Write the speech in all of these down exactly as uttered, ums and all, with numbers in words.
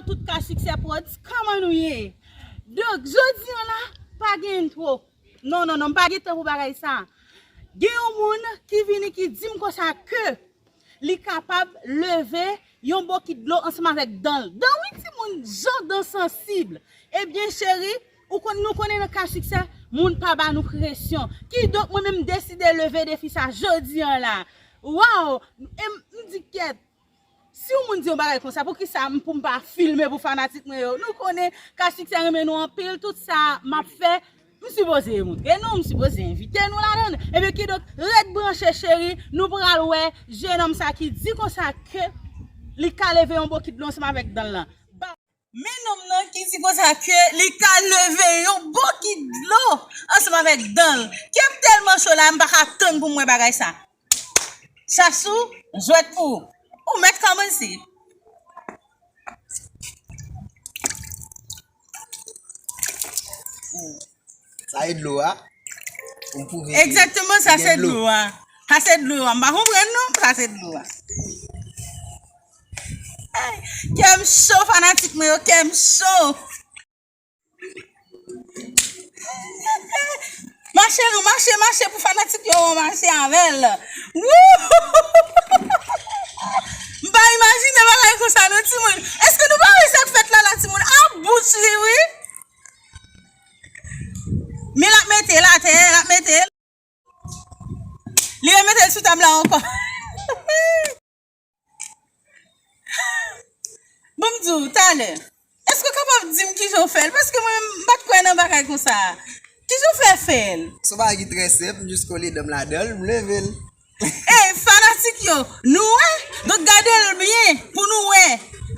Tout ka Siksè Prodz, kòman nou ye? Donk, jodi an la, pa gen entwo. Non, non, non, m pa gen tan pou bagay sa. Gen yon moun ki vini ki di m konsa ke li kapab leve yon bokit dlo ansanm avèk dan l. Dan wi timoun, jan dan sansib. Ebyen, cheri, ou konn, nou konnen nan ka Siksè, moun pa ba nou presyon. Kidonk, mwen menm, m deside leve defi sa jodi an la. Waw! E m, m di kèt. Si yon moun di yon bagay konsa, poukisa m pou m pa filme pou fanatik mwen yo? Nou konnen ka Siksè renmen nou anpil, tout sa m ap fè, m sipoze montre nou, m sipoze envite nou ladan l. Ebyen, kidonk, ret branche, cheri, nou pral wè jennonm sa ki di konsa ke li ka leve yon bokit dlo ansanm avèk dan l lan. Men nonm nan ki di konsa ke li ka leve yon bokit dlo ansanm avèk dan l. Kè m tèlman cho la, m pa ka tann pou m wè bagay sa. Chachou, jwèt pou ou. Ou mèt kòmanse. Sa e dlo a. Ou pwouve ke Egzakteman, sa gen se dlo. Dlo a. Sa se dlo a. M pa konprann non, sa se dlo a. Ay, kè m cho, fanatik mwen yo, kè m cho. Mache nou, mache, mache pou fanatik yo, mache avè l. Wouhou! M pa imajine bagay konsa non, timoun. Èske nou pa wè sa k fèt la, la, timoun? A bouch li, wi. Men l ap mete l atè, l ap mete l. Li remete l sou tab la ankò. Bon, m di w, talè, èske w kapab di m kijan w fè l? Paske mwen, m pa t kwè nan bagay konsa. Kijan w fè fè l? Se yon bagay ki trè senp, m jis kole dan m ladan l, m leve l. Ey, fanatik yo, nou wè? Donk, gade l byen pou nou wè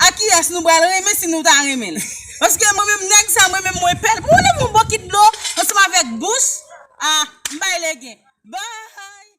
a kiyès nou pral renmen, si nou ta renmen l. Paske mwen menm, nèg sa, mwen menm, mwen pè l. Pou w leve yon bokit dlo ansanm avèk bouch, a, m bay legen. Bay!